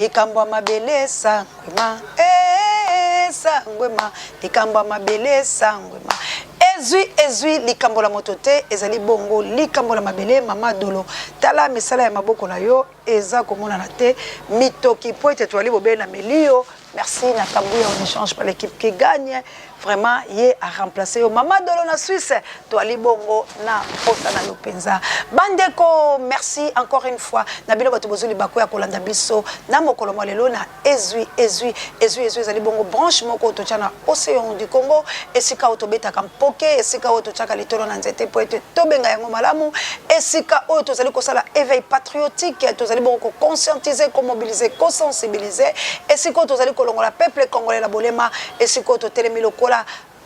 Likambo ya mabele sangwema, eh, sangwema, likambo ya mabele sangwema. Ezwi ezwi likambo la moto te, ezali bongo likambo la mabele. Mama Dolo, tala misala ya maboko na yo eza komonana te, mitoki po ete toali bobele na milio. Merci na Kabuya, on échange par l'équipe qui gagne. Vraiment, ye a remplacé yo. Mama Dolo na Suisse, toali bongo na posa na yo penza. Bandeko, merci encore une fois. Na bino bato bozuli bako ya kolanda biso na mokolo mwa lelo na ezwi ezwi ezwi ezwi ezali bongo branche moko totya na Océan du Congo, esika oyo tobetaka mpoke, esika oyo totyaka litolo na nzete po ete tobenga yango malamu, esika oyo tozali kosala éveil patriotique, tozali bongo koconscientiser, komobiliser, kosensibiliser, esika oyo tozali kolongola peuple congolais na bolema, esika oyo totelemi lokola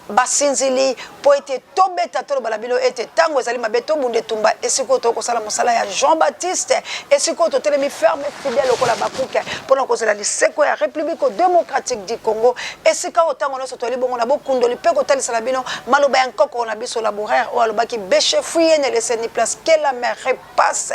basinzili mpo ete tobeta toloba na bino ete ntango ezali mabe tobunda etumba, esika oyo tokosala mosala ya Jean Baptiste, esika oyo totelemi ferme fidèle lokola bakuke mpona kozela liseko ya République démocratique du Congo, esika oyo ntango nyonso toyali bongo na bokundoli mpe kotalisa na bino maloba ya nkoko na biso laboureur oyo alobaki: "Bêchez, fouillez, ne laissez ni place que la mer repasse."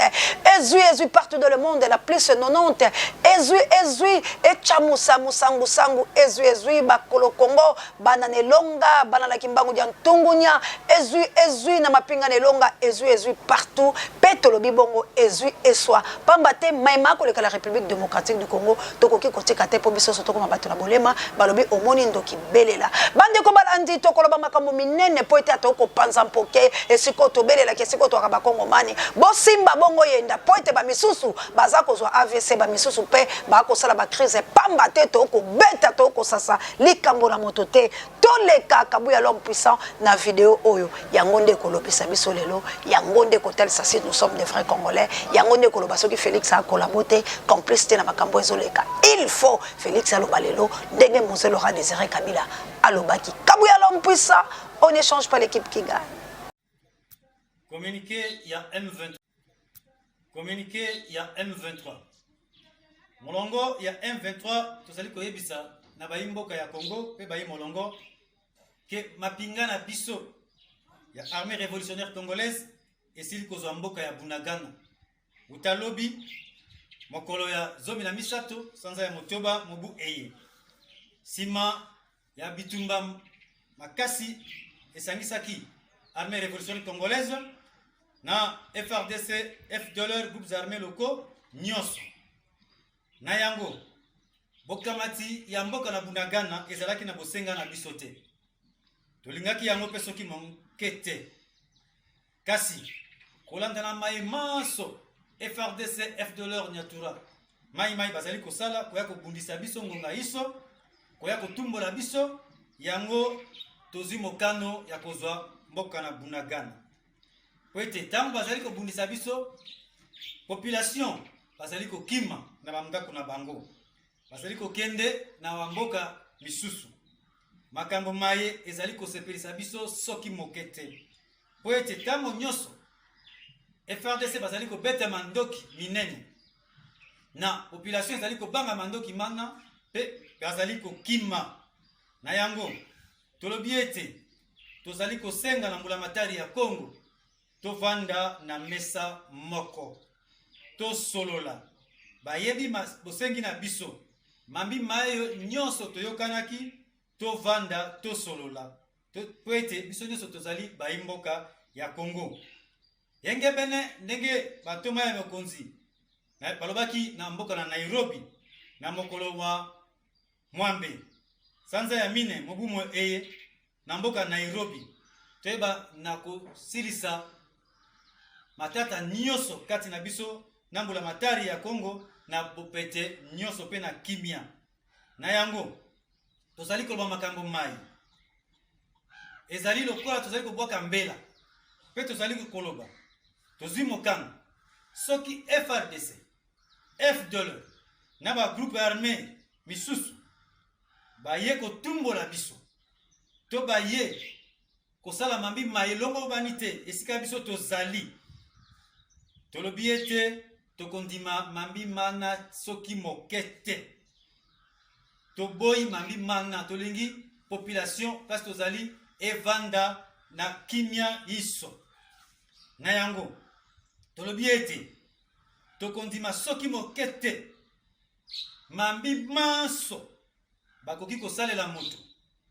Ezwi ezwi partout dans le monde na plus 90, ezwi ezwi echamusa musangusangu, ezwi ezwi bakolo Congo, bana na elonga, bana na kimbangu dia ntungunya, ezwi ezwi na mapinga na elonga, ezwi ezwi partout. Mpe tolobi bongo ezwi eswa pamba te mayema akoleka la République démocratique du Congo, tokoki kotika te mpo biso nyonso tokoma bato na bolema. Balobi omoni ndoki belela. Bandeko balandi, tokoloba makambo minene mpo ete atoki kopanza mpoke esika oyo tobelelaki, esika oyo toyaka bakongomani bosimba bongo yenda, mpo ete bamisusu baza kozwa AVC, bamisusu mpe bakosala bacrise pamba te. Tokobeta, tokosasa likambo na moto te. Toleka Kabuya l'homme puissant na video oyo, yango nde ekolobisa biso lelo, yango nde ekotalisa si nous sommes des vrais Congolais, yango nde ekoloba soki Félix akolabo te, complice te na makambo ezoleka. Il faut Félix aloba lelo ndenge Mzee Laurent Désiré Kabila alobaki. Kabuya l'homme puissant, on n'échange pas l'équipe qui gagne. Communiqué ya M23. Communiqué ya M23. Molongo ya M23 tozali koyebisa na bayi mboka ya Congo mpe bayi molongo ke mapinga na biso ya Armée révolutionnaire congolaise esili kozwa mboka ya Bunagana uta lobi mokolo ya 13 sanza ya motoba mobu eye, nsima ya bitumba makasi esangisaki Armée révolutionnaire congolaise na FARDC, FDLR, groupes armés locaux nyonso. Na yango, bokamati ya mboka na Bunagana ezalaki na bosenga na biso te, tolingaki yango mpe soki moke te. Kasi kolanda na maye manso FARDC, FDLR, Nyatura, mai mai bazali kosala, koya kobundisa biso ngonga iso, koya kotumbola biso, yango tozwi mokano ya kozwa mboka na Bunagana, po ete ntango bazali kobundisa biso, population bazali kokima na bandako na bango, bazali kokende na bamboka misusu. Makambo maye ezali kosepelisa biso soki moke te, po ete ntango nyonso FARDC bazali kobeta mandoki minene na population ezali kobanga mandoki mana mpe bazali kokima. Na yango tolobi ete tozali kosenga na mbulamatari ya Congo tovanda na mesa moko, tosolola. Bayebi bosengi na biso, mambi mayo nyonso toyokanaki, tovanda tosolola po ete biso nyonso tozali bayi mboka ya Congo. Yengebene ndenge bantoma ya mokonzi balobaki na mboka na Nairobi na mokolo wa 8 sanza ya 4 mobu mo eye na mboka Nairobi, toyeba na kosilisa matata nyonso kati na biso na mbula matari ya Congo na bopete nyonso mpe na kimia. Na yango tozali koloba makambo mai ezali lokola tozali kobwaka mbela mpe tozali koloba tozwi mokano soki FARDC, FDLR na bagroupe armé misusu baye kotumbola biso to baye kosala mambi ma elongo bani te esika biso tozali, tolobi ete tokondima mambi mana soki moke te. Toboyi mambi mana, tolingi population place tozali evanda na kimia iso. Na yango tolobi ete tokondima soki moke te. Mambi manso bakoki kosalela moto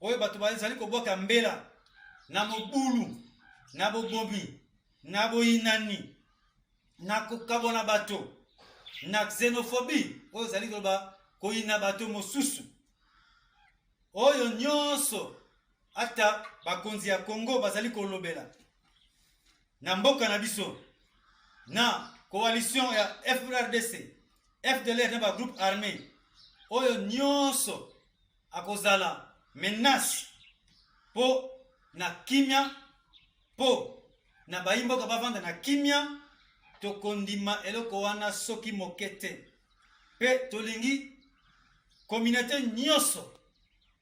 oyo bato bazali kobwaka mbela na mobulu, na bobomi, na boyinani, na kokabwana bato, na xenophobie oyo ezali koloba koyina bato mosusu, oyo nyonso ata bakonzi ya Congo bazali kolobela na mboka na biso na coalition ya FRDC, FDLR na ba groupe armé oyo nyonso akozala menace mpo na kimia, mpo na bayimboka bavanda na kimia. Tokondima eloko wana soki moke te, mpe tolingi communauté nyonso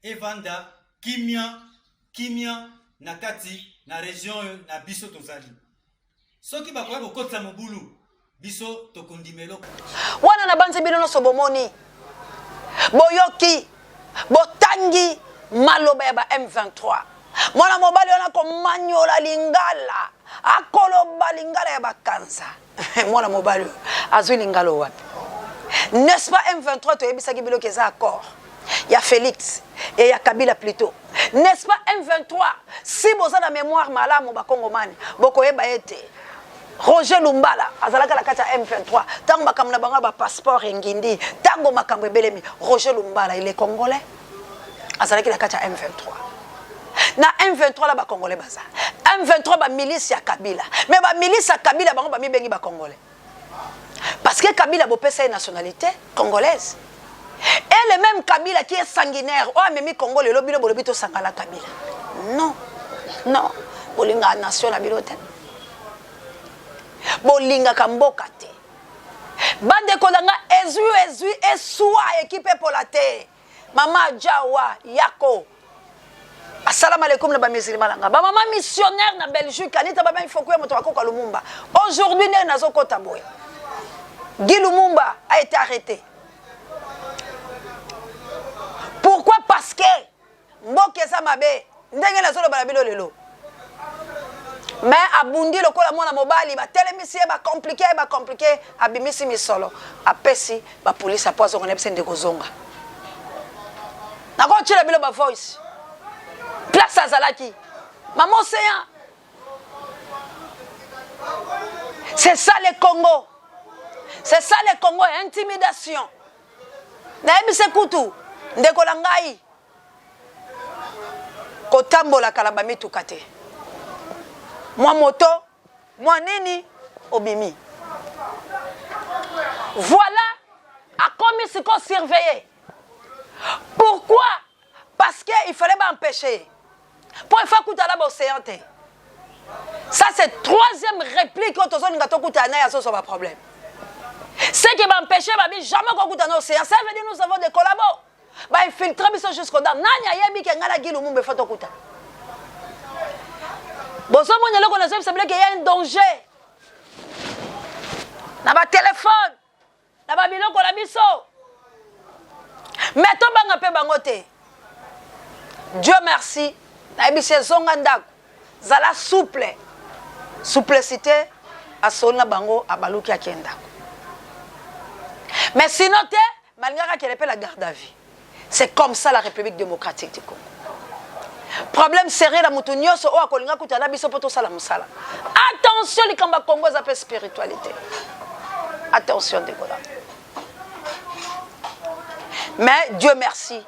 evanda kimia kimia na kati na region oyo na biso tozali. Soki bakoya kokotisa mobulu, biso tokondima eloko wana. Nabanzi bino nyonso bomoni, boyoki, botangi maloba ya ba M23. Mwana mobali wana komanyola lingala, akoloba lingala ya bakanza. Mwana mobali oyo azwi lingala wapi? N'est-ce pas M23 toyebisaki biloko eza accord ya Félix et ya Kabila plutôt? N'est-ce pas M23? Si boza na mémoire malamu, bakongomani, bokoyeba ete Roger Lumbala azalaka na kati ya M23 ntango makambo na bango ya bapasseport engindi, ntango makambo ebelemi. Roger Lumbala, il est congolais, azalaki na kati ya M23. Na M23 la bacongolais baza M23, bamilice ya Kabila. Mais bamilice ya Kabila, bango bamibengi bacongolais parce que Kabila bopesa ye nationalité congolaise. Et le même Kabila qui est sanguinaire, oyo amemi Congo lelo, bino bolobi tosangala Kabila. Non, non, bolingaka nation na bino te, bolingaka mboka te. Bandeko na nga, ezwi ezwi eswa ekipe epola te. Mama Jawa yako, assalamu alaikum na bamusulman na nga, bamama missionnaire na Belgique, Anita Baba Ifoku ya moto akoka Lumumba. Aujourd'hui ndenge nazokota boye, Guy Lumumba a été arrêté. Pourquoi? Parce que mboka eza mabe ndenge nazoloba na bino lelo. Mais abundi lokola mwana mobali, batelemisi ye, bacompliquer ye, bacompliquer, abimisi misolo, apesi bapolisi apo azonga na biso. Ndeko, ozonga, nakotiela bino bavoice place azalaki. Mama Océan, c'est ça le Congo, c'est ça le Congo, intimidation. Nayebise kutu ndeko na ngai, kotambolaka na bamituka te, mwa moto, mwa nini, obimi. Voilà, akomi sikoyo surveiller. Pourquoi? Parce que il fallait baempêcher mpo efa kutana baocéan te. Ça, c'est troisième réplique oyo tozolinga tokutana na ye, azozwa baproblème. Ce qui baempêche, babi jamais kokutana océan. Ça veut dire nous avons des collabos, bainfiltre biso jusqu'au dent. Nani ayebi ke ngai na Guy Lumumba efo tokuta? Bozomona eloko nazoyebisa biloko, eya un danger na batelefone, na babiloko na biso. Mais tobanga mpe bango te. Dieu merci, nayebisi ezonga ndako, zala souple, souplicité. Asoli na bango, abaluki, akende ndako. Mais sinon te, malingaka akende mpe la garde à vue. C'est comme ça la République démocratique du Congo. Problème sérieux na moto nyonso oyo akolinga kuta na biso mpo tosala mosala. Attention, likambo ya Congo eza mpe spiritualité. Attention, ndeko na. Mais Dieu merci,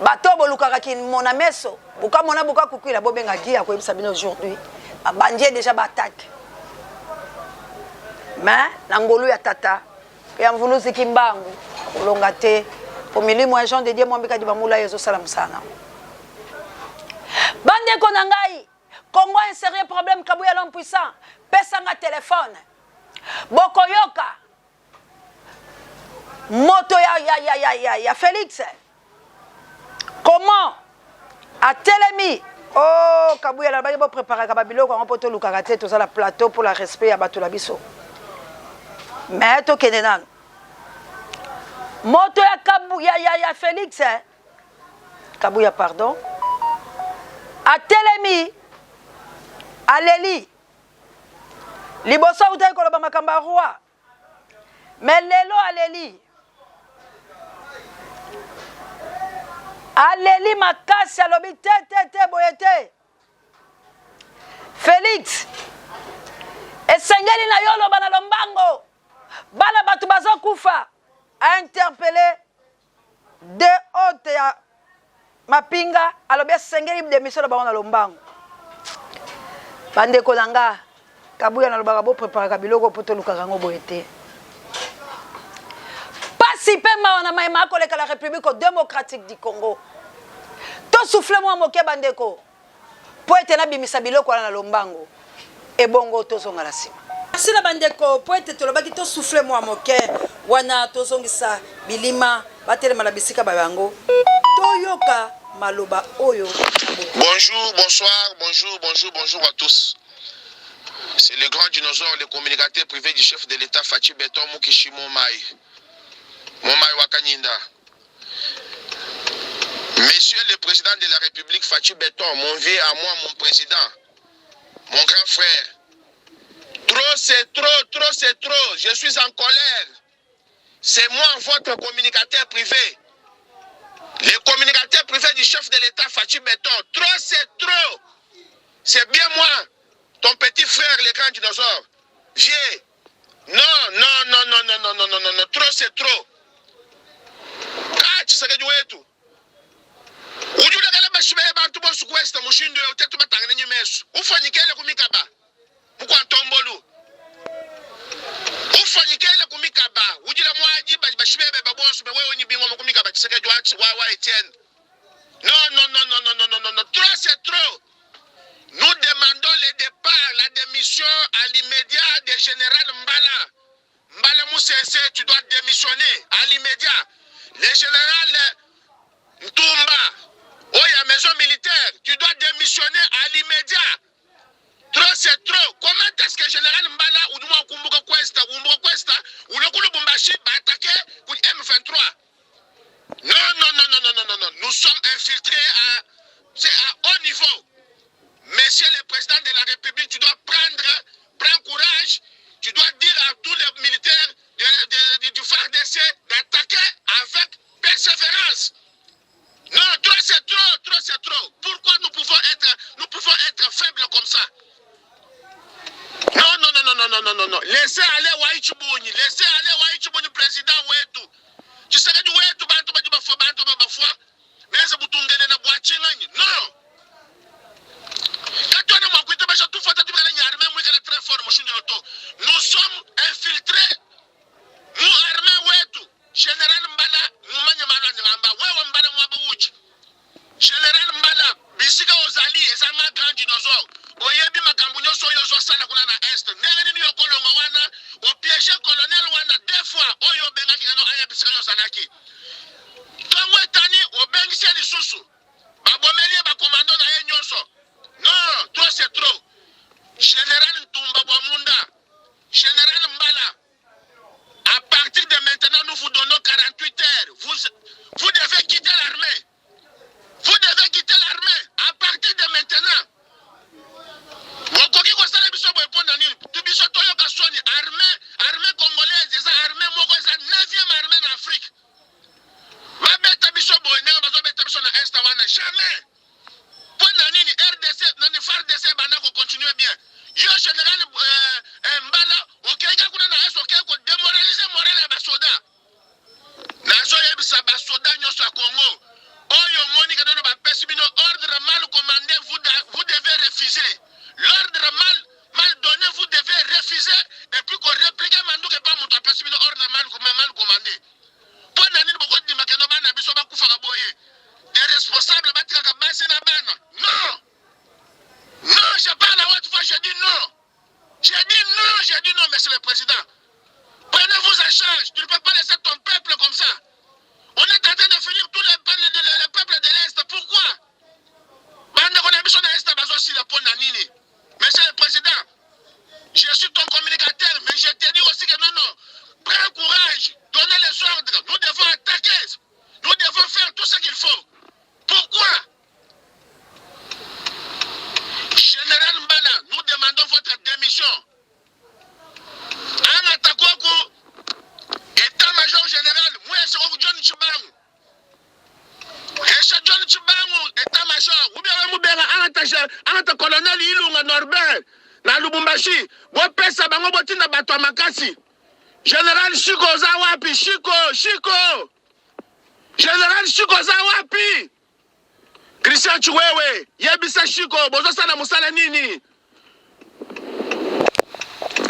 bato bolukaka kimona meso, bukamona, bukakukwila, bobenga Gi, akoyebisa bino. Aujourd'hui babandi ye déjà baattaque, mais na ngolu ya tata ya mvuluzi Kimbangu akolonga te, po milimo ya Jean de Dieu Mwambikadi bamula ezosala mosala nango. Bandeko na ngai, Congo un sérieux problème. Kabuya l'homme puissant, pesanga telefone, bokoyoka moto ya Félix comment atelemi. Oh, Kabuya, nalobaki bopreparaka babiloko yango mpo tolukaka te, tozala plateau pour la respect ya bato na biso. Mais tokende nanu moto ya, Kabu, ya Félix, eh? Kabuya, pardon, atelemi, aleli liboso, autaki koloba makambo ya roi. Mais lelo aleli. Aleli makasi alobi te te te boye te. Felix esengeli na yo oloba na lombango bana bato bazokufa a interpelle de haute ya mapinga alobi esengeli demission na bango na lombango bandeko na nga kabuya nalobaka bopreparaka biloko mpo tolukaka yango boye te pasi mpe mawa na mayema akoleka la république démocratique du congo tosouffle mwa moke bandeko mpo ete nabimisa biloko wana na lombango ebongo tozonga na nsima merci na bandeko mpo ete tolobaki tosouffle mwa moke wana tozongisa bilima batelema na bisika ba yango toyoka maloba oyo Bonjour, bonsoir, bonjour, bonjour, bonjour à tous. C'est le grand dinosaure, le communicateur privé du chef de l'État Fatshi Beton Mukishi Momai. Momai Wakanyinda. Monsieur le président de la République Fatshi Beton, mon vieux à moi, mon président, mon grand frère. Trop c'est trop, trop c'est trop. Je suis en colère. C'est moi, votre communicateur privé. Le communicateur privé du chef de l'État Fatshi Beton. Trop c'est trop. C'est bien moi, ton petit frère, le grand dinosaure. Vieux. Non, non, non, non, non, non, non, non, non, non. Trop c'est trop. Ah, Tshisekedi wetu. Udi ulekela bashibele bantu bonso ku Est mushindu eu tetu batangile nyi mesu. Ufanyikele ku mikaba. Mukwa ntombolu. Ufanyikele ku mikaba. Udila muadi badi bashibebe ba bonso be wewe nyi bingoma ku mikaba Tshisekedi wa, wa, wa Etienne. Non, non, non, non, non, non, non, non, non. Trop c'est trop. Nous demandons le départ, la démission à l'immédiat du général Mbala. Mbala Moussensé, tu dois démissionner à l'immédiat. Le général Ntumba, oya maison militaire, tu dois démissionner à l'immédiat. Trop c'est trop. Comment est-ce que général Mbala ou du moins Kumbuka Questa, Kumbuka Questa, ou le Lubumbashi va attaquer pour M23? Non, non, non, non, non, non, non, non. Nous sommes infiltrés à, c'est à haut niveau. Monsieur le président de la République, tu dois prendre, prendre courage. Tu dois dire à tous les militaires du FARDC d'attaquer avec persévérance. Non, trop c'est trop, trop c'est trop. Pourquoi nous pouvons être faibles comme ça? Non, non, non, non, non, non, non, non, non. Laissez aller Waichibuni, laissez aller Waichibuni, président wetu. Tshisekedi wetu, bantu badi bafua, bantu bafua. Benze butungene na bwachinganyi. Non. Katwana mwakwita basha tufuata tubikana nyarme mwikana très fort mushindu yoto. Nous sommes infiltrés. Nous armée wetu. Général Mbala mumanye malwa ngamba. Wewe Mbala mwaba uchi. Général Mbala bisika ozali ezanga grand dinosaure. Oyebi makambo nyonso oyo ozosala kuna na est. Ndenge nini yo kolonga wana opiéger colonel wana deux fois oyo obengaki kano aya bisika yo ozalaki. Ntongo etani obengisi ye lisusu. Babomeli ye bakomando na ye nyonso. Non, trop c'est trop. Général Ntumba Bwamunda, Général Mbala, à partir de maintenant, nous vous donnons 48 heures. Vous, vous devez quitter l'armée. Vous devez quitter l'armée à partir de maintenant. bokoki kosala biso boye mpo na nini biso toyoka soni armée armée congolaise eza armée moko eza 9e armée na Afrique babeta biso boye ndenge bazobeta biso na est wana jamais mpo na nini RDC nani FARDC ebanda kocontinue bien yo général Mbala okei kaka kuna na est okei kodémoraliser moral ya basoda nazoyebisa basoda nyonso ya Congo oyo omoni kanono bapesi bino ordre mal commandé, vous, vous devez refuser l'ordre mal mal donné, vous devez refuser et puis korépliquer manduki epa moto apesi bino ordre mal, mal commandé. Mpo na nini bokodima keno bana biso bakufaka boye des responsables batikaka basi na bana? Non, non, je parle à haute voix, je dis non, je dis non, je dis non. Monsieur le président, prenez-vous en charge. Tu ne peux pas laisser ton peuple comme ça. On est en train de finir tous les, le, le, le peuple de l'Est. Pourquoi? Bandeko na biso na Est bazosila mpo na nini? Monsieur le président, je suis ton communicateur, mais je te dis aussi que non, non, prends courage, donnez les ordres. Nous devons attaquer, nous devons faire tout ce qu'il faut. Pourquoi? Général Mbala, nous demandons votre démission. Anga Takwaku. entre colonel Ilunga Norbert na Lubumbashi, bopesa bango, botinda bato ya makasi. General Shiko oza wapi? Shiko, Shiko, General Shiko oza wapi? Christian Chiwewe, yebisa Shiko bozosala mosala nini?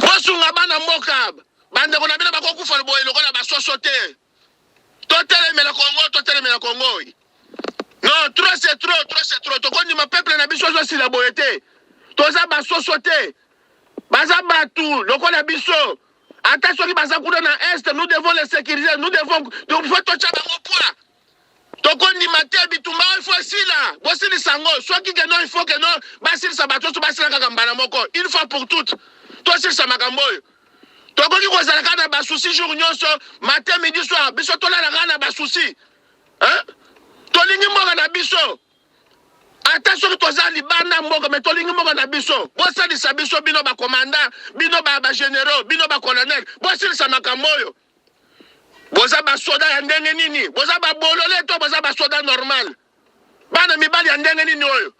Bosunga bana mboka, bandeko na bino bakokufa boye lokola basoso te. Totelemela Congo, totelemela Congo. Non, trop c'est trop, trop c'est trop. Tokondima peuple na biso azosila boye te. Toza basoso te. Baza batu lokola biso. Ata soki baza kuna na est, nous devons les sécuriser, nous devons, nous faut totya bango poids. Tokondima te bitumba oyo il faut esila. Bosilisa yango. Soki ke non, il faut que non, basilisa bato nyonso basila kaka mbala moko. Une fois pour toutes. Tosilisa makambo oyo. Tokoki kozala kaka na ba soucis jour nyonso, matin, midi, soir. Biso tolala kaka na ba soucis. Hein? Tolingi mboka na biso. Ata soki toza libanda mboka, mais tolingi mboka na biso. Bosalisa biso bino ba commandant, bino ba ba généraux, bino ba colonel. Bosilisa makambo oyo. Boza ba soda ya ndenge nini? Boza ba bolole to boza ba soda normal? Bana mibali ya ndenge nini oyo?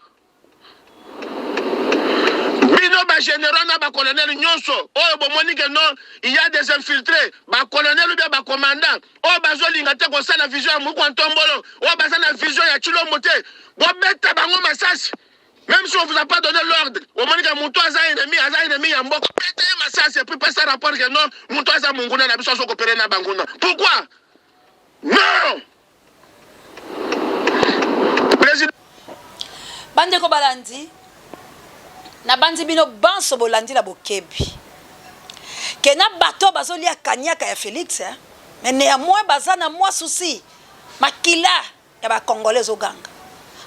Bino ba generaux na ba colonel nyonso oyo bomoni ke non il y a des infiltrés, ba colonel ou bien ba commandant oyo bazolinga te kosala vision ya Mukwa Ntombolo, oyo baza na vision ya Tshilombo te, bobeta bango masasi. Même si on vous a pas donné l'ordre, omoni ke moto aza ennemi, aza ennemi ya mboka, beta ye masasi et puis pesa rapport ke non moto aza monguna na biso azokopere na banguna. Pourquoi? Non! President. Bandeko balandi, nabanzi bino banso bolandi na bokebi ke na bato bazolia kaniaka ya Felix hein? Mais néanmoins baza na mwa souci, makila ya ba congolais ezoganga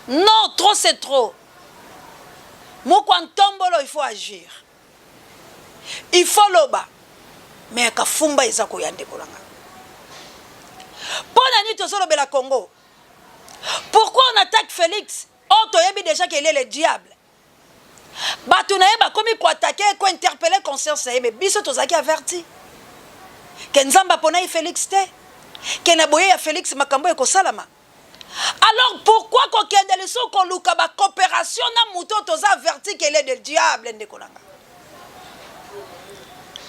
non, trop c'est trop. Mukwa ntombolo il faut agir, il faut loba, mais kafumba eza koya ndeko na nga. Mpo na nini tozolobela Congo? Pourquoi on attaque Félix? Oh, toyebi déjà qu'il est le diable. Bato na ye bakomi koattaquer, kointerpeller conscience na ye, mais biso tozalaki averti ke Nzambe aponaki Félix te, ke na boye ya Félix makambo ekosalama. Alors pourquoi kokende lisusu koluka ba coopération na moto oyo toza averti qu'il est le diable? Ndeko na nga,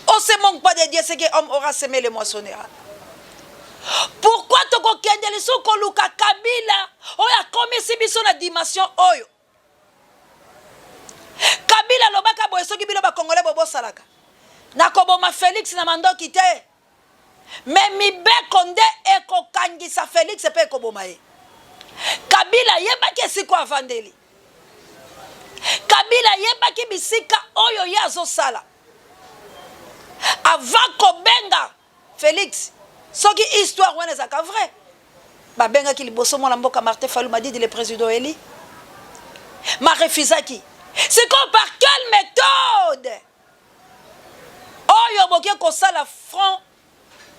on se manque pas de Dieu, ce que homme aura semé le moissonnera. Pourquoi tokokende lisusu koluka Kabila oyo akomisi biso na dimension oyo? Kabila alobaka boye, soki bino bakongole bobosalaka, nakoboma Félix na mandoki te, mais mibeko nde ekokangisa Félix mpe ekoboma ye. Kabila ayebaki esika avandeli, Kabila ayebaki bisika oyo ye azosala avant kobenga Félix. Soki histoire wana ezalaka vrai, babengaki liboso mwana mboka Martin Fayulu Madidi, le président eli ma refusaki. Sikoyo par quelle méthode oyo boke kosala front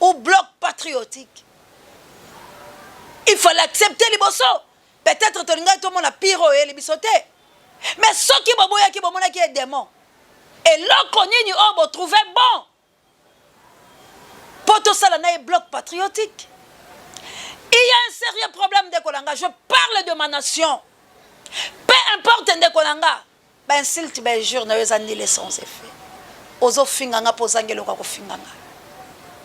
ou bloc patriotique? Il fallait accepter liboso, peut-être tolingaki tomona pire oyo eyeli biso te. Mais soki boboyaki, bomonaki ye démon, eloko nini oyo botrouve bon mpo tosala na ye bloc patriotique? Il y a un sérieux problème, ndeko na nga. Je parle de ma nation, peu importe, ndeko na nga, bainsulte, bainjure na yo eza nil et sans effet. Ozofinga nga mpo ozangi eloko ya kofinga nga.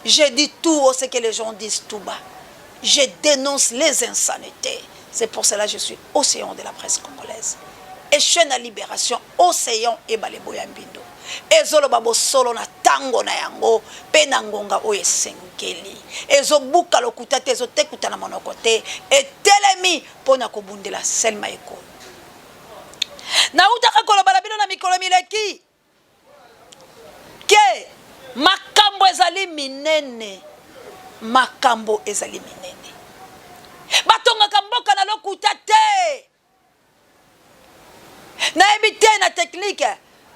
Je dis tout haut ce que les gens disent tout bas. Je dénonce les insanités. C'est pour cela que je suis océan de la presse congolaise et chaîne à libération océan ebale boya mbindo ezoloba bosolo na tango na yango mpe na ngonga oyo esengeli, ezobuka lokuta te, ezotekuta na monoko te, etelemi mpo na kobundela selma ekolo. Nautaka koloba na bino na mikolo mileki ke makambo ezali minene, makambo ezali minene. Batongaka mboka na lokuta te. Nayebi te na technique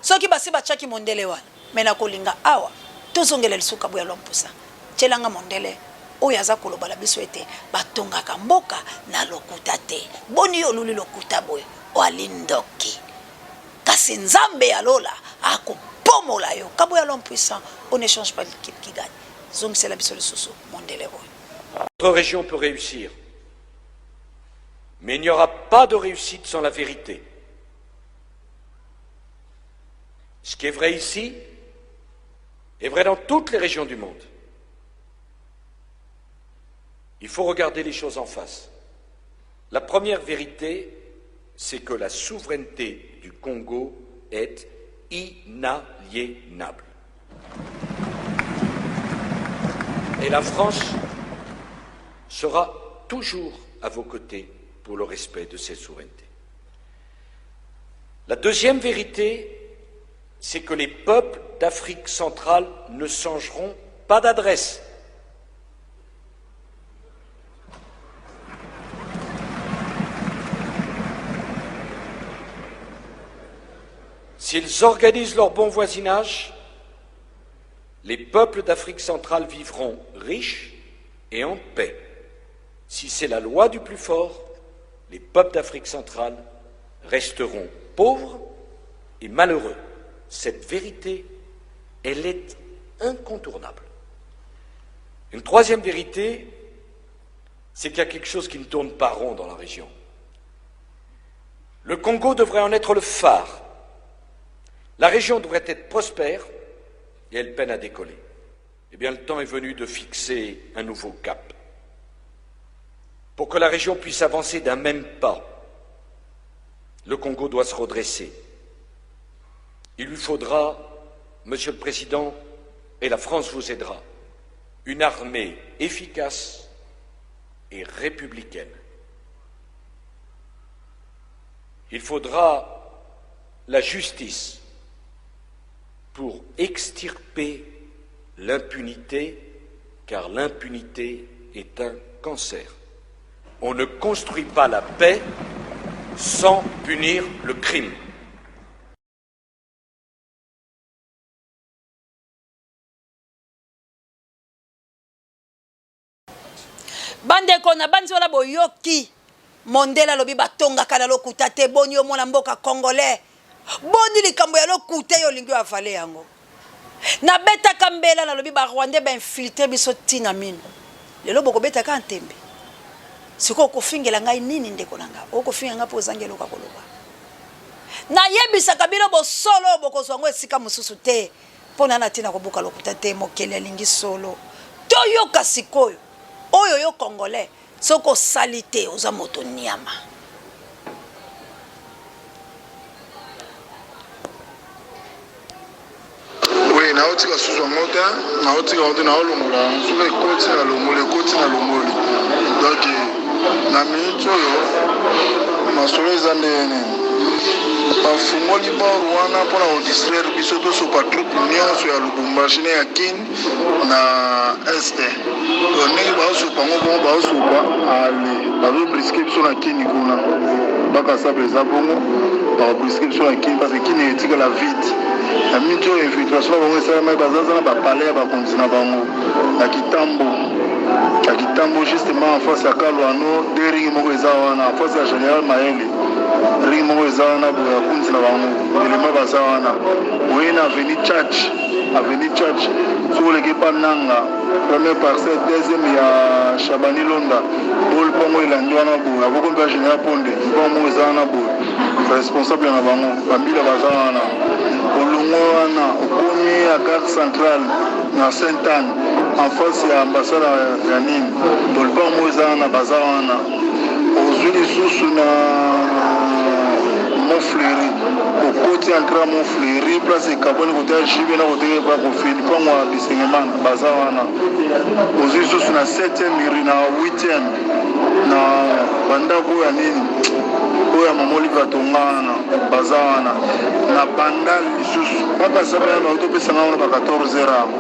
soki basi batiaki mondele wana, me nakolinga awa tozongela lisusu Kabuya Lwampusa. Tielanga mondele oyo aza koloba na biso ete batongaka mboka na lokuta te. Boni yo oluli lokuta boye, oali ndoki, kasi Nzambe ya lola akopomola yo. Kabuya l'homme puissant, on ne change pas l'équipe qui gagne. Zongisela biso lisusu mondele oyo. Notre région peut réussir. Mais il n'y aura pas de réussite sans la vérité. Ce qui est vrai ici est vrai dans toutes les régions du monde. Il faut regarder les choses en face. La première vérité, c'est que la souveraineté du Congo est inaliénable. Et la France sera toujours à vos côtés pour le respect de cette souveraineté. La deuxième vérité, c'est que les peuples d'Afrique centrale ne changeront pas d'adresse. S'ils organisent leur bon voisinage, les peuples d'Afrique centrale vivront riches et en paix. Si c'est la loi du plus fort, les peuples d'Afrique centrale resteront pauvres et malheureux. Cette vérité, elle est incontournable. Une troisième vérité, c'est qu'il y a quelque chose qui ne tourne pas rond dans la région. Le Congo devrait en être le phare. La région devrait être prospère et elle peine à décoller. Eh bien, le temps est venu de fixer un nouveau cap. Pour que la région puisse avancer d'un même pas, le Congo doit se redresser. Il lui faudra, Monsieur le Président, et la France vous aidera, une armée efficace et républicaine. Il faudra la justice pour extirper l'impunité, car l'impunité est un cancer. On ne construit pas la paix sans punir le crime. Bandeko na banzi wana boyoki mondele alobi batongaka na lokuta te boni yo mwana mboka congolais boni likambo ya lokuta yo olingi oavale yango nabetaka mbela nalobi ba rwandais ba infiltre biso ntina mino lelo bokobeta kaka ntembe sikoyo okofingela ngai nini ndeko na ngai okofinga ngai mpo ozangi eloko ya koloba nayebisaka bino bosolo bokozwa yango esika mosusu te Mpo na na ntina kobuka lokuta te mokeli alingi solo toyoka sikoyo oyo yo congolais soki osali te oza moto niama. Oui, naotika susu yango te, naotika yango te, naolongola yango soki ekoti na longoli, ekoti na longoli. Donc na minute oyo masolo eza ndenge nini? Bafungoli bord wana mpo na kodistraire biso tosopa troupe nyonso ya Lubumbashi na ya Kin na est. Donc ndenge baosopa yango bongo baosopa ale bazobriske biso na Kin kuna bakasable eza bongo bakobriske biso na Kin parce que Kin etikala vide na minute oyo infiltration na bango esalamaki bazaza na bapalais ya bakonzi na bango na Kitambo na Kitambo justement en face ya Kaluano de ring moko eza wana en face ya General Mayele ring moko eza wana boye ya kunzi na bango elema baza wana boye na avenue Church avenue Church soki oleki epa nanga première parcelle deuxième ya Shabani Londa bo lupango elandi wana boye akokomi pa General Ponde lupango moko eza wana boye responsable na bango bambila baza wana olongo wana okomi ya gare centrale na Sainte Anne en face ya ambassade ya nini to lupango moko eza wana baza wana ozwi lisusu na Mont Fleury okoti entrée ya Mont Fleury place ekabwani kote ya JB na kote ya Kofi lupango ya Bisengemana baza wana ozwi lisusu na 7e rue na 8e na bandako oyo ya nini oyo ya mama Olive atonga wana baza wana na bandal lisusu bakasa baya bautopesa nga wana ba 14 heures yango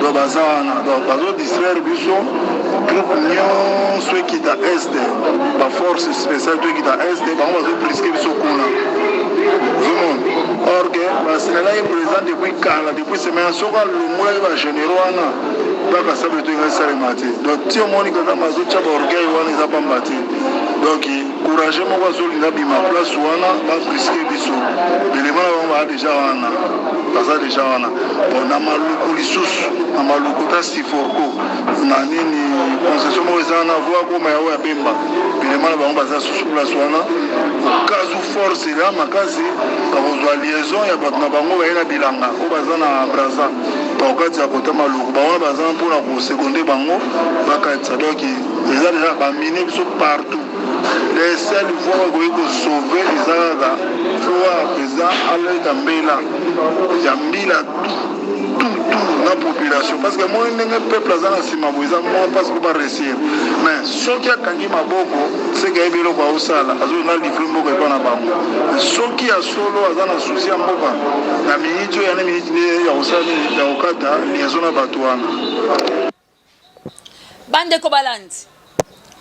donc baza wana donc bazo distraire biso groupe nyonso ekita est ba force spéciale to ekita est bango bazo briske biso kuna ozomona or que basinalaki président depuis kala depuis semaine soki alongolaki ba généraux wana bakasable to engai esalema te donc ti omoni kagame azotya baorgueil wana eza pamba te donc courage moko azolinga bima place wana babriske biso belema na bango baa deja wana baza deja wana bon na maluku lisusu na maluku ta siforco na nini concession moko eza wana voa koma ya oyo ya bemba belema na bango baza susu place wana okazu force eza makasi. Fardc bakozwa liaison ya bato na bango baye na bilanga oyo baza na Brazza, bakokatisa kota Maluku, bango wana baza mpona kosekonde bango bakatisa. Donc eza deja bamine biso partout. Le seul voie oyo ekoki kosauve eza kaka foa président aleta mbela ya mbila tout tout na population parce que moi ndenge peuple aza na nsima boye eza mwa mpasi mpo baresir mais soki akangi maboko seke ayebi eloko aosala azolinga livre mboka epa na bango soki ya solo aza na susi ya mboka na miniti oyo yana miniti nde ya kosala nini ya kokata liaison na bato wana. Bandeko balandi,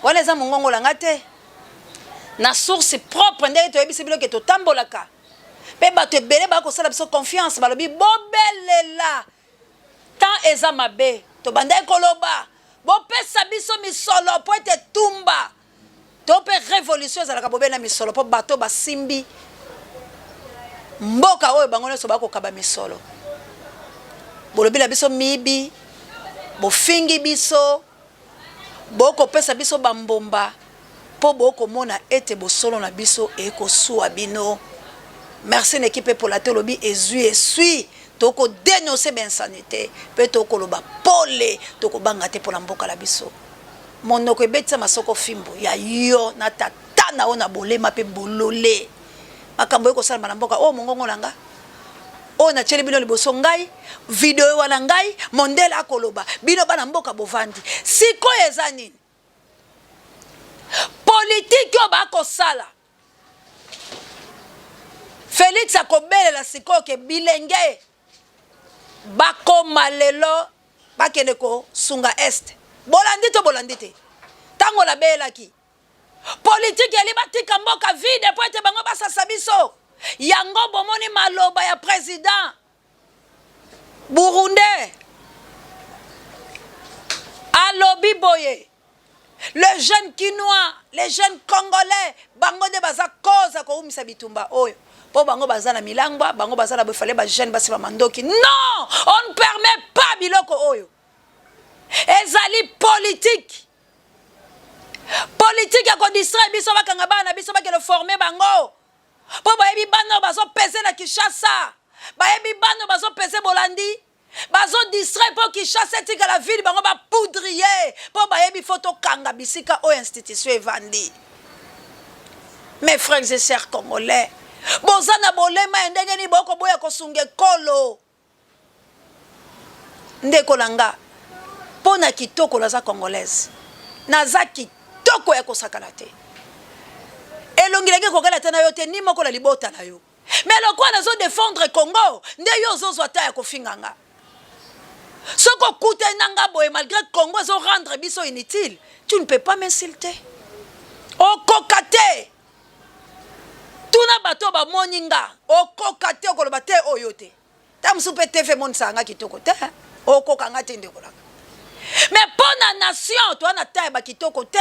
wana eza mongongo na nga te, na source propre ndenge toyebisi bino ke totambolaka mpe bato ebele bakosala biso confiance, balobi bobelela temps eza mabe, tobandaki koloba bopesa biso misolo mpo ete tumba to mpe revolution ezalaka bobele na misolo mpo bato basimbi mboka oyo bango nyonso bakokaba misolo. Bolobi na biso miyibi, bofingi biso, bokopesa biso bambomba mpo bokomona ete bosolo na biso ekosuwa bino. Merci na ekipe epola te, olobi ezwi eswi, tokodenonse bainsanité mpe tokoloba pole, tokobanga te mpo na mboka na biso. Monoko ebetisa masoko fimbu ya yo na tata na yo na bolema pe bolole. Makambo eko salama na mboka oyo mongongo na nga oyo natieli bino liboso ngai video wana ngai mondele akoloba bino bana mboka bovandi sikoyo eza nini politiki oyo bakosala Felix akobelela sikoyo ke bilenge bakoma lelo bakende kosunga est bolandi to bolandi te ntango nabelaki politiki eli batika mboka vide mpo ete bango basasa biso yango bomoni maloba ya president burundais alobi boye Le jeune kinois, les jeunes congolais, bango nde baza cause ya kowumisa bitumba oyo. Po bango baza na milangwa, bango baza na boye fallait ba jeunes basima mandoki. Non! On ne permet pas biloko oyo. Ezali politique. Politique ya ko distraire biso bakanga bana na biso bakende former bango. Po bayebi bana oyo bazo peser na Kinshasa. Bayebi bana oyo bazo peser bolandi. Bazo distraire po Kinshasa etikala vide bango ba poudrier po bayebi faut tokanga bisika oyo institution evandi. Mes frères et sœurs congolais, boza na bolema ya ndenge nini boko boya kosunga ekolo? Ndeko na nga, mpo na kitoko naza congolaise, naza kitoko ya kosakana te. Elongi na ngai ekokana ata na yo te, ni moko na libota na yo. Mais lokola nazo defendre Congo nde yo ozo zwa temps ya kofinga nga. Soki okutani na nga boye malgré Congo ezo rendre biso inutile, tu ne peux pas m'insulter. Okoka te. Tuna bato bamoni nga, okoka te okoloba te oyo te. Ta mosusu mpe TV emonisaka nga kitoko te. Okoka nga te ndeko na nga. Mais mpo na nation toa na temps ya bakitoko te.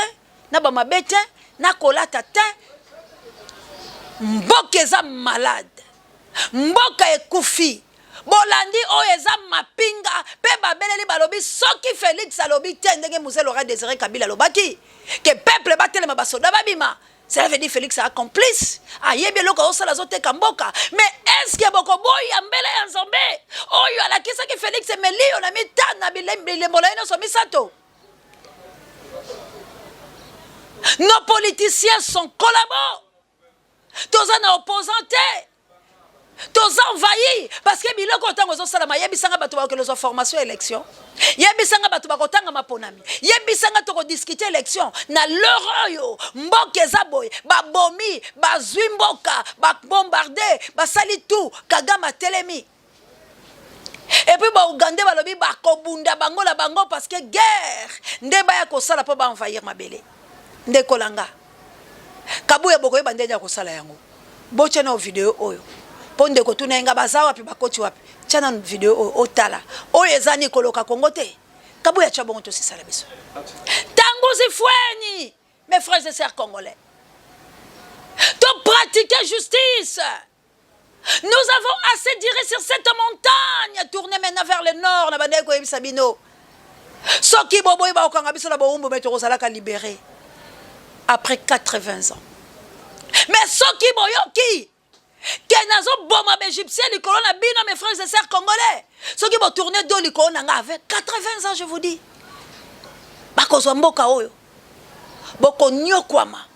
na ba mabe te na kolata te mboka eza malade mboka ekufi bolandi oyo eza mapinga pe babeleli balobi soki Felix alobi te ndenge Mzee Laurent Desire Kabila alobaki ke peuple batelema basoda babima cela veut dire Felix a complice ayebi eloko azosala azoteka mboka mais est ce que bokoboya mbela ya Nzambe oyo alakisaki Felix meliyo na mitana bilembo na ye nyonso misato Nos politiciens sont collabos. Toza na opposant te. Toza envahi parce que biloko ntango ezosalama yebisanga bato bakokende kozwa formation ya élection yebisanga bato bakotanga maponami yebisanga tokodiskute élection na l'heure oyo mboka eza boye babomi bazwi mboka babombarde basali tout kagame atelemi Et puis ba Ougandais balobi bakobunda bango na bango parce que guerre nde baya kosala mpo ba envahir mabele. Ndeko na nga Kabuya bokoyeba ndenge ya kosala yango. Botya nao video oyo mpo ndeko tuna ye nga baza wapi bakoti wapi. Tya nanu video oyo otala. Oyo eza nini koloka Congo te? Kabuya tya bongo tosisala biso. Tanguzi fweni mes frères et sœurs congolais. To pratiquer justice. Nous avons assez duré sur cette montagne. Tournez maintenant vers le nord. Na bandaki koyebisa bino. Soki boboyi bakokanga biso na bowumbu mais tokozalaka libéré après 80 ans. Mais soki boyoki Ke nazoboma baegyptien likolo na bino, mes frères et sœurs congolais. Soki botourne dos likolo na nga avec 80 ans, je vous dis, bakozwa mboka oyo, bokonyokwama.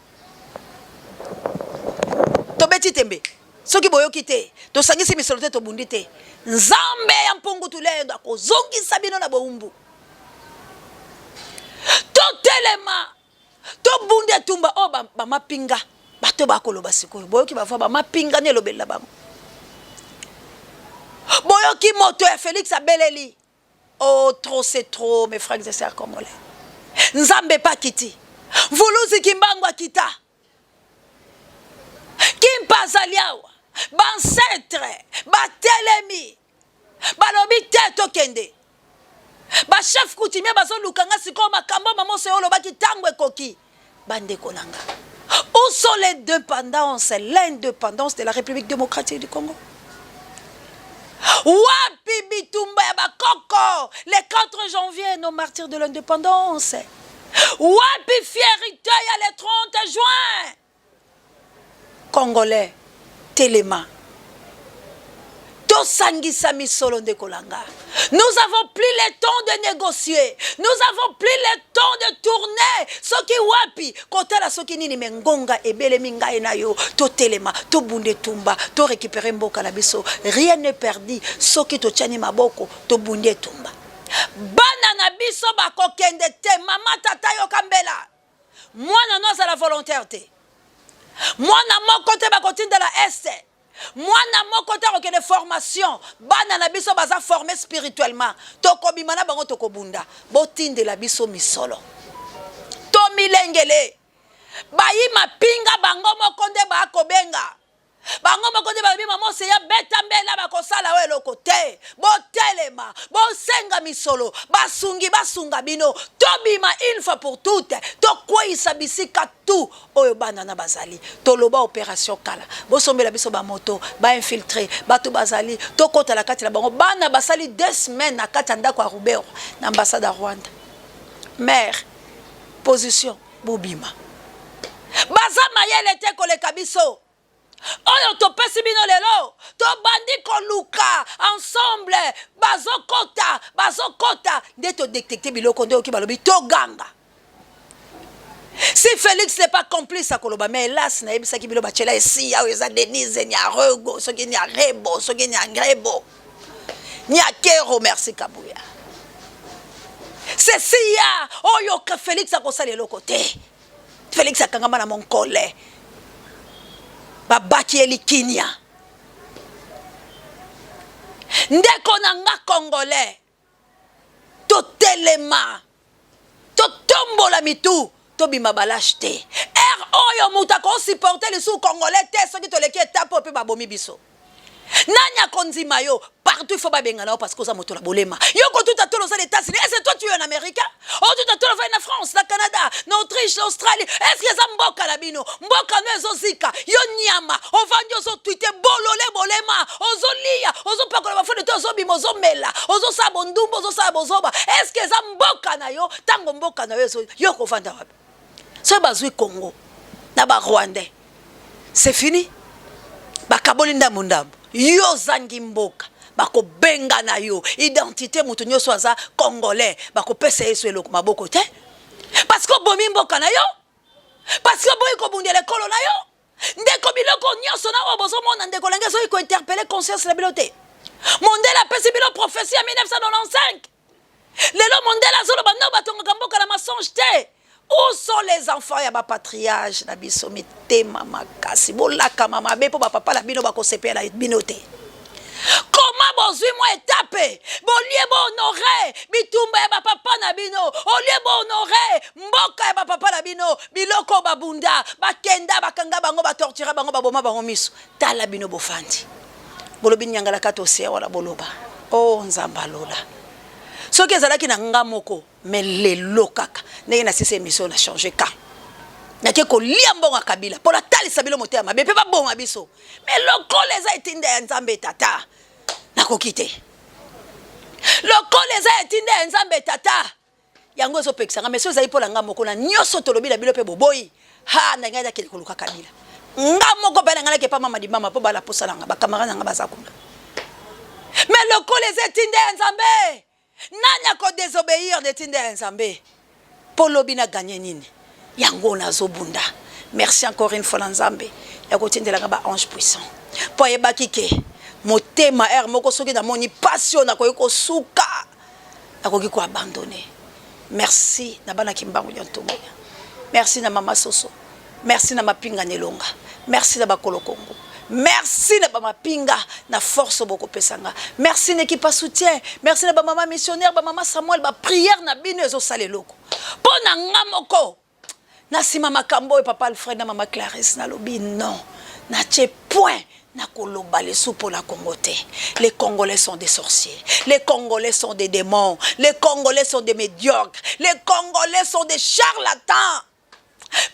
Tobeti tembe, soki boyoki te, tosangisi misolo te, tobundi te, Nzambe ya mpungu tulendo akozongisa bino na bowumbu. Totelema, tobunda etumba oyo bamapinga bato bakoloba sikoyo. Boyoki bavwa bamapinga na elobeli na bango. Boyoki moto ya Felix abeleli. Oh, trop c'est trop, mes frères et sœurs congolais. Nzambe pa kiti. Mvuluzi Kimbangu akita. Kimpa azali awa. Ba ancêtres batelemi. Balobi te tokende. Ba chef coutumier bazoluka nga sikoyo makambo mama Oseyo olobaki tango ekoki. Bandeko na nga. Où sont les dépendances, l'indépendance de la République démocratique du Congo? Wapi bitumba ya bakoko le 4 janvier, nos martyrs de l'indépendance? Wapi fierté ya le 30 juin? Congolais telema, tosangisa misolo ndeko na nga. Nous avons plus le temps de négocier, nous avons plus le temps de tourner. Soki wapi kotala soki nini, me ngonga ebelemi ngai na yo totelema, tobunda etumba, to récupérer mboka na biso. Rien n'est perdu soki totiani maboko, tobundi etumba. Bana na biso bakokende te. Mama tata yoka mbela, mwana no azala volontaire te, mwana moko te bakotindela este, mwana moko te akokende formation. Bana na biso baza forme spirituellement, tokobima na bango, tokobunda. Botindela biso misolo, tomilengele. Bayi mapinga bango moko nde bakobenga bango moko nde balobi mama Oseya beta mbela, bakosala oyo eloko te. Botelema, bosenga misolo, basungi basunga bino, tobima une fois pour toutes, tokweyisa bisika tout oyo bana na bazali. Toloba opération kala, bosombela biso bamoto, bainfiltre bato bazali, tokota na kati na bango. Bana basali 2 semaines na kati ya ndako ya Ruberwa na ambassade ya Rwanda. Mère position, bobima, baza mayele te koleka biso. Oyo topesi bino lelo, tobandi koluka ensemble, bazokota bazokota nde todetecte biloko nde oki balobi toganga. Si Félix n'est pas complice akoloba, mais hélas nayebisaki bino batiela esiya oyo eza Denise Nyarego, soki Nyarebo, soki Nyangrebo, Nyakero. Merci Kabuya. Ceci ya oyo Félix akosala eloko te. Félix akangama na monkole, babaki ye likinia. Ndeko na nga congolais, totelema, totombola mitu, tobima balashe te. Heure oyo moto akosupporte lisusu congolais te, soki toleki etape oyo mpe babomi biso. Nani akondima yo? Partout il faut babengana yo parce que oza moto na bolema. Yo kotuta tolo oza na États-Unis, est-ce que toi tu es un Américain? Otuta tolo ofandi na France, na Canada, na Autriche, na Australie, est-ce que eza mboka na bino? Mboka no ezozika, yo nyama ovandi ozotwite bolole bolema, ozolia, ozopakola bafoto te, ozobima, ozomela, ozosala bondumba, ozosala bozoba. Est-ce que eza mboka na yo? Tango mboka na yo ezo, yo okovanda wapi? Soki bazwi Congo na ba Rwandais, c'est fini, bakaboli ndambo ndambo, yo ozangi mboka, bakobengana yo identité. Moto nyonso aza congolais, bakopesa ye so eloko maboko te, parce que obomi mboka na yo, parce que oboyi kobundela ekolo na yo. Ndeko, biloko nyonso na oyo bozomona, ndeko lenge ezoki kointerpele conscience na bino te. Mondele apesi bino prophétie ya 1995. Lelo mondele azoloba no batongaka mboka na mensonge te. Où sont les enfants ya bapatriage na biso? Mitema makasi, bolakama mabe mpo bapapa na bino bakosepela bino te. Koma bozwi mwa etape, bolie bohonore bitumba ya bapapa na bino, olie bohonore mboka ya bapapa na bino, biloko babunda, bakenda, bakanga bango, batortura bango, baboma bango miso. Tala bino bofandi, bolobi nyangalaka tosia wana, boloba o oh, Nzambe alola. Soki ezalaki na nga moko, me lelo kaka ndenge nasisi émission na change ka nake kolia mbongo ya Kabila mpo natalisa bino motema mabe mpe baboma biso. Me lokola eza etinda ya Nzambe tata, nakoki te. Lokola eza etinda ya Nzambe tata, yango ezopekisa nga. Mais so ezali mpo na nga moko na nyonso tolobi na bino mpe boboyi, ha, na ngai nakende koluka Kabila. Nga moko pe na nga nake pa mama dibama po bala posa na nga ba camarade na nga baza kuna. Mais lokola eza etinda ya Nzambe, nani ako desobeir na etinda ya Nzambe? Po lobi na gagner nini? Yango nazo bunda. Merci encore une fois na Nzambe ya kotindela nga ba anges puissants. Po ayebaki ke motema heure moko soki namoni pasi oyo nakoki kosuka, nakoki ko abandonner. Merci na bana Kimbangu Diantomoya. Merci na mama Soso. Merci na mapinga na elonga. Merci na bakolo Congo. Merci na ba mapinga na force bokopesa nga. Merci na equipe ya soutien. Merci na ba mama missionnaire, ba mama Samuel, ba prière na bino ezosala eloko. Po na nga moko na sima makambo oyo papa Alfred na mama Clarisse nalobi non. Natie point nakoloba lisusu mpo na Congo te. Les Congolais sont des sorciers. Les Congolais sont des démons. Les Congolais sont des médiocres. Les Congolais sont des charlatans.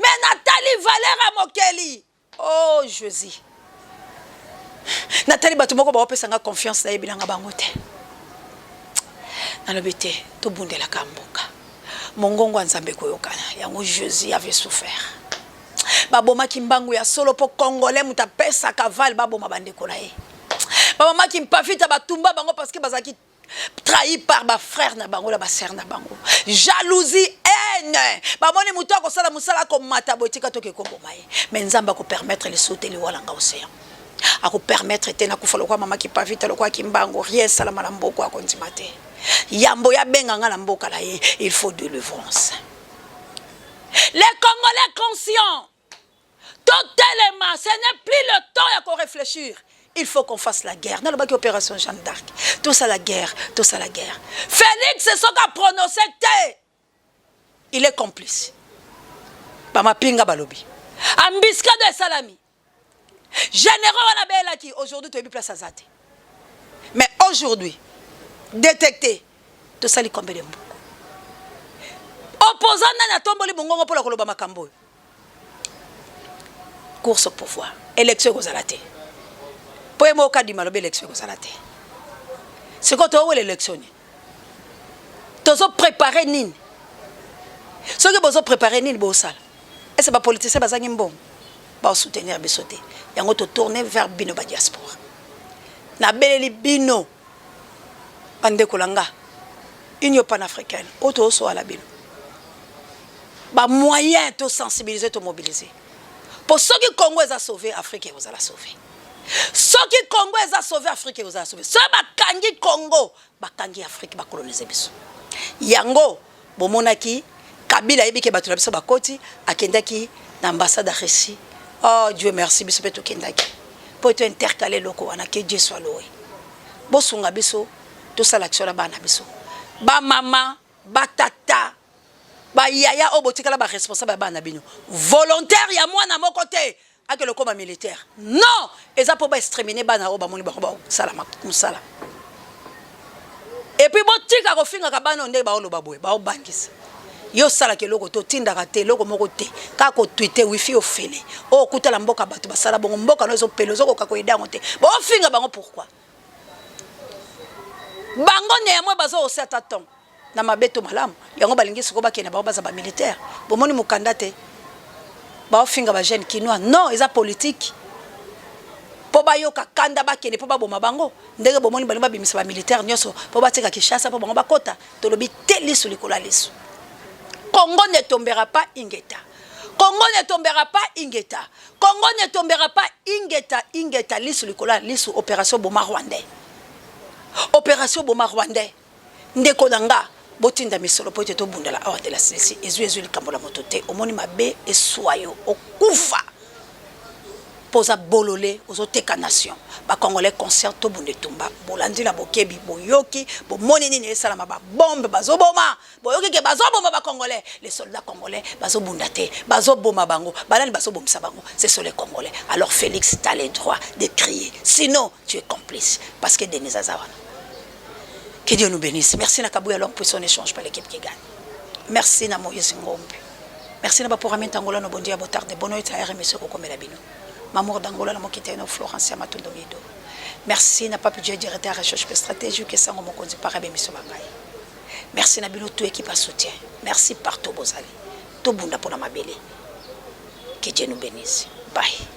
Mais natali valeur ya mokeli. Oh Jésus. Natali bato moko baopesa nga confiance nayebi nanga bango te. Nalobi te tobundelaka mboka. Mongongo ya Nzambe ekoyokana. Yango Jésus avait souffert. Babomaki mbangu ya solo mpo Congolais moto apesaka val baboma bandeko na ye. Babomaki mpafita batumba bango parce que bazalaki trahi par ba frères na bango na ba sœurs na bango jalousie haine bamoni moto akosala mosala akomata boye tika toke koboma ye mais nzambe akopermettre lisusu te liwa na nga océan akopermettre te nakufa lokola mama kipavita lokola kimbango rien esalama na mboka akondima te yambo ya benga nga na mboka na ye il faut délivrance les congolais conscients Totelema, ce n'est plus le temps ya ko réfléchir. Il faut qu'on fasse la guerre. Nalobaki opération Jeanne d'Arc. Tosala guerre, tosala guerre. Félix soki a prononcé te, il est complice. Bamapinga balobi. Embuscade esalami. Généraux wana belaki aujourd'hui toyebi place aza te. Mais aujourd'hui, détecté, tosali combien de mbuku? Opposant nani atomboli mongongo mpo na koloba makambo oyo? Course au pouvoir, élection ekozala te. Mpo ye moko Kadima alobi élection ekozala te. Sikoyo towela élection nini? Tozo préparer nini? Soki bozo préparer nini bosala? Est-ce ba politiciens bazangi mbongo? Ba soutenir biso te. Yango to tourner vers bino ba diaspora. Nabeleli bino bandeko na nga Union panafricaine oyo tozosoala bino ba moyen to sensibiliser to mobiliser po soki Congo eza sauve Afrique ekozala sauve soki Congo eza sauve Afrique ekozala sauve soki bakangi Congo bakangi Afrique bakolonize biso yango bomonaki Kabila ayebi ke bato na biso bakoti akendaki na ambassade ya Russie oh Dieu merci biso mpe tokendaki mpo to intercale eloko wana que Dieu soit loué bosunga biso tosala action na bana biso ba mama ba tata ba yaya oyo botikala ba responsable ya bana bino volontaire ya mwana moko te akende okoma militaire non eza mpo ba exterminer bana oyo bamoni bango basala mosala epuis botika kofingaka bana oyo ndenge baoloba boye baobangisa yo osalaka eloko te otindaka te eloko moko te kaka kotwite wifi ofele oyo okutala mboka bato basala bongo mboka no ezopele ozokoka koyeda yango te bofinga bango pourquoi bango néanmoins bazo ose ata ton na mabe to malamu yango balingi sikoyo bakende bango baza ba militaire bomoni mokanda te baofinga ba jeune kinois non eza politique mpo bayoka kanda bakende mpo baboma bango ndenge bomoni balingi babimisa ba militaire nyonso mpo batika Kinshasa mpo bango bakota tolobi te lisu likolo ya lisu Congo ne tombera pas ingeta Congo ne tombera pas ingeta Congo ne tombera pas ingeta ingeta lisu likolo ya lisu operation boma rwandais operation boma rwandais ndeko na nga botinda misolo po ete tobundela awa te la silisi ezwi ezwi likambo la moto te omoni mabe eswa yo okufa mpo oza bolole ozoteka nation ba congolais conscient tobunda etumba bolandi na bokebi boyoki bomoni nini esalama babombe bazoboma boyoki ke bazoboma ba congolais les soldats congolais bazobunda te bazoboma bango banani bazobomisa bango ce sont les congolais alors Félix t'as le droit de crier sinon tu es complice parce que Denis aza wana que Dieu nous bénisse merci na Kabuya l'homme puissant n'échange pas l'équipe qui gagne merci na Moïse Ngombe merci na baporame ntangola no bondia botarde bono ete RMC kokomela bino Mamour d'Angola na mokita eno Florence ya Matondo Mido merci na Pape Dieu directeur recherche pe stratégique esango mokonzi para bemiso bangai Merci na bino tout équipe à soutien. Merci partout bozali. Tobunda pona mabele. Que Dieu nous bénisse. Bye.